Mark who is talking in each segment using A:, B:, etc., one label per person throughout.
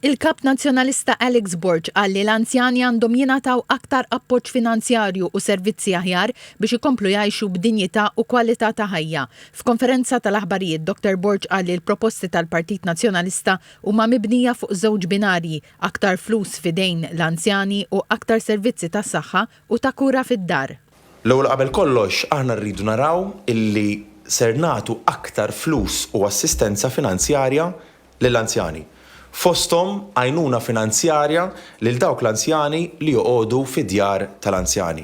A: Il-Kap Nazzjonalista Alex Borg qal li l-anzjani għandhom jingħataw aktar appoġġ finanzjarju u servizzi aħjar biex ikomplu jgħixu b'dinjità u kwalità ta' ħajja. F'konferenza tal-aħbarijiet Dr Borg qal li l-proposti tal-Partit Nazzjonalista huma mibnija fuq żewġ binarji, aktar flus f'idejn l-anzjani u aktar servizzi ta' saħħa u ta' kura fid-dar.
B: L-ewwel u qabel kollox aħna rridu naraw illi ser nagħtu aktar flus u assistenza finanzjarja lill-anzjani, fosthom għajnuna finanzjarja lil dawk l-anzjani li joqogħdu fi djar tal-anzjani.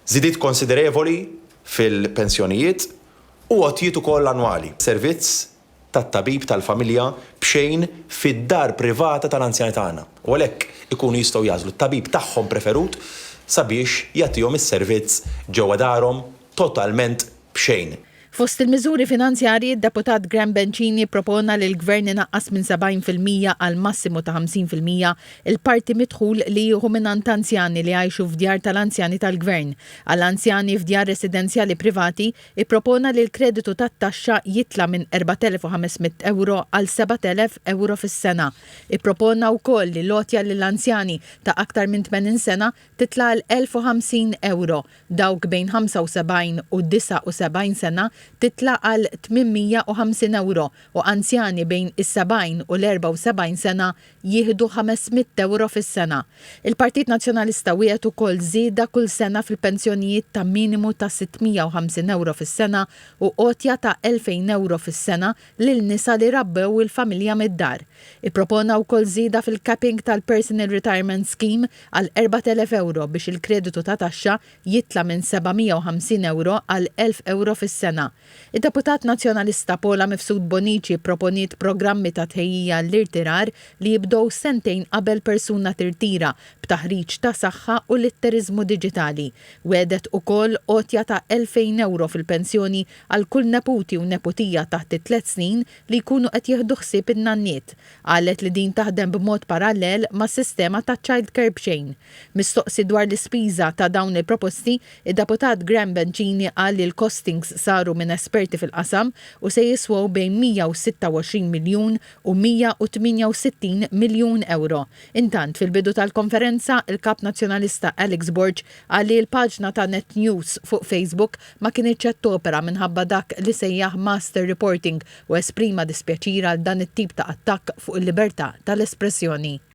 B: Żidiet konsiderevoli fil-pensjonijiet u għotjiet ukoll annwali. Servizz tat-tabib tal-familja b'xejn fid-dar privata tal-anzjani tagħna u għalhekk ikunu jistgħu jagħżlu t-tabib tagħhom preferut sabiex jagħtihom is-servizz ġewwa darhom totalment b'xejn.
A: Fost il-miżuri finanzjarji, id-Deputat Graham Bencini ppropona li l-Gvern inaqqas minn 70% għal massimu ta' 50% il-parti mid-dħul li jieħu mingħand anzjani li jgħixu f'djar tal-anzjani tal-Gvern. Għal anzjani f'djar residenzjali privati, ippropona li l-kreditu tat-taxxa jitla' minn 4,500 ewro għal 7,000 ewro fis-sena. Ippropona wkoll li l-għotja lill-anzjani ta' aktar minn 80 sena titla' għal 1,050 ewro, dawk bejn 75 u 79 sena titla' għal 850 ewro u anzjani bejn is-70 u l-74 sena jieħdu 500 ewro fis-sena. Il-Partit Nazzjonalista wiegħed ukoll żieda kull sena fil-pensjonijiet ta' minimu ta' 650 ewro fis-sena u għotja ta' 2,000 ewro fis-sena lil nisa li rabbew il-familja mid-dar. Ippropona wkoll żieda fil-capping tal-Personal Retirement Scheme għal 4,000 ewro biex il-kreditu ta' taxxa jitla' minn 750 ewro għal 1,000 ewro fis-sena. Id-Deputat Nazzjonalista Paula Mifsud Bonnici pproponiet programmi ta' tħejjija għall-irtirar li jibdew sentejn qabel persuna tirtira, b'taħriġ ta' saħħa u litteriżmu diġitali. Wegħdet ukoll għotja ta' 2,000 ewro fil-pensjoni għal kull neputi u neputija taħt it-tlett snin li jkunu qed jieħdu ħsieb in-nanniet. Qalet li din taħdem b'mod parallel mas-sistema taċ-child care b'xejn. Mistoqsi dwar l-ispiża ta' dawn il-proposti, id-Deputat Graham Bencini qal li l-costings saru minn esperti fil-qasam u se jiswew bejn 126 miljun u 168 miljun ewro. Intant, fil-bidu tal-konferenza, il-Kap Nazzjonalista Alex Borg qal li l-paġna ta' Net News fuq Facebook ma kinitx qed topera minħabba dak li sejjaħ master reporting u esprima dispjaċir għal dan it-tip ta' attakk fuq il-libertà tal-espressjoni.